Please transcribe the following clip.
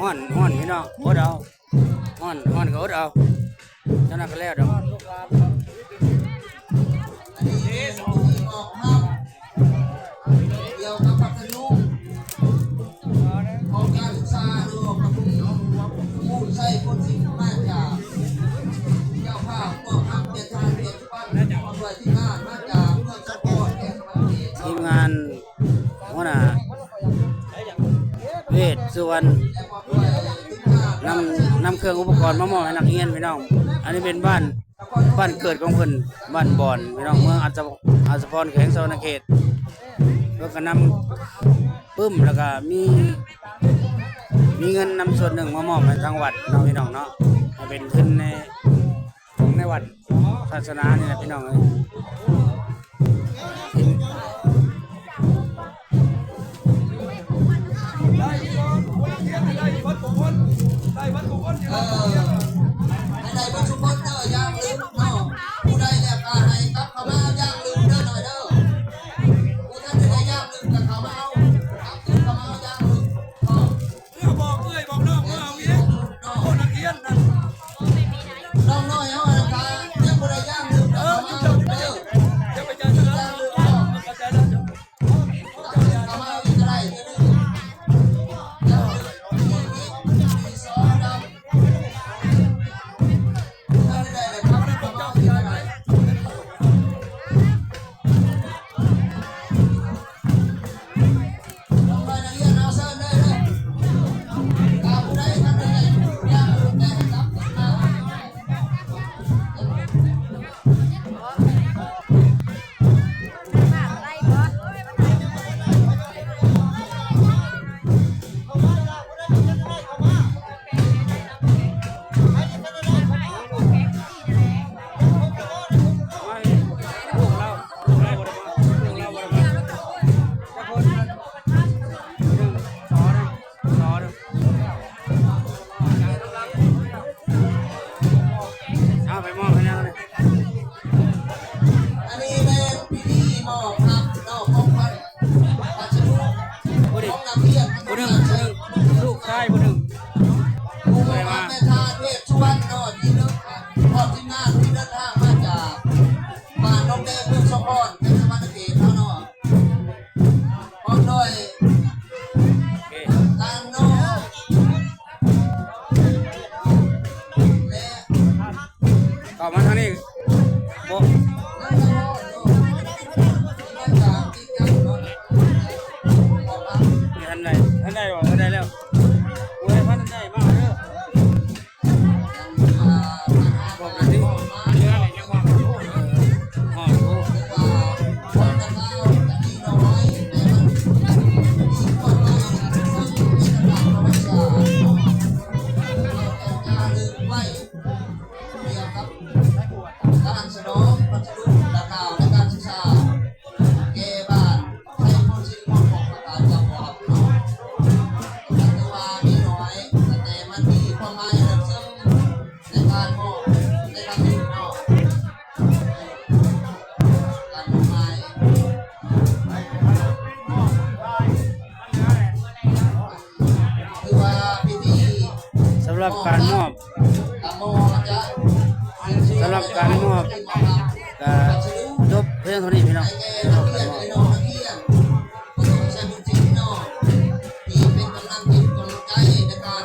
ຮ້ອນ ຮ້ອນ ພີ່ນ້ອງ ອົດເອົາ. ຮ້ອນ ຮ້ອນກໍອົດເອົາ ຈັ່ງນັ້ນກໍແລ້ວດອກ. ອັນນີ້ເປັນພິທີມອບຮັບກ່ຽວກັບພັດທະລຸຂອງການສຶກສາ ຫຼືວ່າປະຖົມພູມໄຊ ຄົນທີ່ມາຈາກເຈົ້າພາບມອບຮັບແກ່ທ່ານ ປັດຈຸບັນ ມາດ້ວຍທີມງານມາຈາກເມືອງສະພອນ ແຂວງສະຫວັນນະເຂດ. ທີມງານ ຫົວໜ້າເວດສຸວັນ ນຳ ນຳເຄື່ອງອຸປະກອນມາມອບໃຫ້ນັກຮຽນພີ່ນ້ອງ. ອັນນີ້ເປັນບ້ານ ບ້ານເກີດຂອງເພິ່ນ ບ້ານບອນ ພີ່ນ້ອງ ເມືອງອັດສະ ອັດສະພອນ ແຂວງສະຫວັນນະເຂດ. ເພິ່ນກໍນຳປຶ້ມ ແລ້ວກໍມີ ມີເງິນນຳສ່ວນໜຶ່ງມາມອບໃຫ້ທາງວັດເນາະ ພີ່ນ້ອງເນາະ ໃຫ້ເປັນທຶນໃນ ຂອງໃນວັດສາສະໜານີ້ແຫຼະ ພີ່ນ້ອງເອີຍ. ໄດ້ເບິດທຸກຄົນ ໄດ້ເບິດທຸກຄົນ ເອີ ໃຫ້ໄດ້ເບິດທຸກຄົນເດີ ຢ່າລືມເນາະ. ຜູ້ໄດ້ແລ້ວກໍໃຫ້ກັບເຂົ້າມາ ຢ່າລືມເດີ ນ້ອຍເດີ. ຜູ້ທັນໄດ້ ຢ່າລືມກັບເຂົ້າມາເອົາ ກັບຄືນເຂົ້າມາເອົາ ຢ່າລືມເນາະ. ເມື່ອບອກເອື້ອຍບອກນ້ອງ ເມື່ອເອົາອີກ ໂອ້ ນັກຮຽນນັ້ນ ນ້ອງນ້ອຍເຮົາຫັ້ນກະຍັງບໍ່ໄດ້ຢ່າງໜຶ່ງ ເອີ ເຈົ້າຢ່າໄປໃຈນະ ເຈົ້າຢ່າໄປໃຈນະ ເຈົ້າຢ່າໄປໃຈນະ ເຈົ້າຢ່າ ເອົາມາເອົາອີກກໍໄດ້ ເຈົ້າຢ່າລືມ ເຈົ້າຢ່າລືມ ເຈົ້າຢ່າລືມ ເຈົ້າຢ່າລືມ ເອົາໄປມອບໃຫ້ແລ້ວນະ. ອັນນີ້ແມ່ນພິທີມອບຮັບເນາະ ຂອງຂວັນພັດສະດຸ ຂອງນັກຮຽນ ຜູ້ໜຶ່ງ ຜູ້ໜຶ່ງ ລູກຊາຍຜູ້ໜຶ່ງ ຜູ້ມອບຮັບແມ່ທາດເວດສຸວັນເນາະ ທີ່ເດີນທາງ ພ້ອມທີມງານທີ່ເດີນທາງມາຈາກບ້ານໜອງແດງ ເມືອງສອງຄອນ ແຂວງສະຫວັນນະເຂດເຮົາເນາະ. ພ້ອມດ້ວຍ ໂອເຄ ຫຼານນ້ອງ ແລະ ເຂົ້າມາທາງນີ້ ບໍ່ ນີ້ ທ່ານໃດ ທ່ານໃດບໍ່ ທ່ານໃດແລ້ວ ໂອ້ຍ ທ່ານໃດມາເດີ. ການສະໜອງພັດສະດຸ ແລະ ການສຶກສາ ແກ່ບ້ານໄຊໂພນສິລິມົງ ຂອງພະເຈົ້າເຈົ້າພາບເນາະ. ຖືວ່າມີໜ້ອຍ ແຕ່ມັນມີຄວາມໝາຍເລິກເຊິ່ງໃນການມອບໃນຄັ້ງນີ້ເນາະ. ການມອບໝາຍ ຖືວ່າພິທີ ສຳລັບການມອບ ສຳລັບການມອບກະຈົບພຽງເທົ່ານີ້ພີ່ນ້ອງ. ທີ່ເປັນກຳລັງຈິດກຳລັງໃຈໃນການ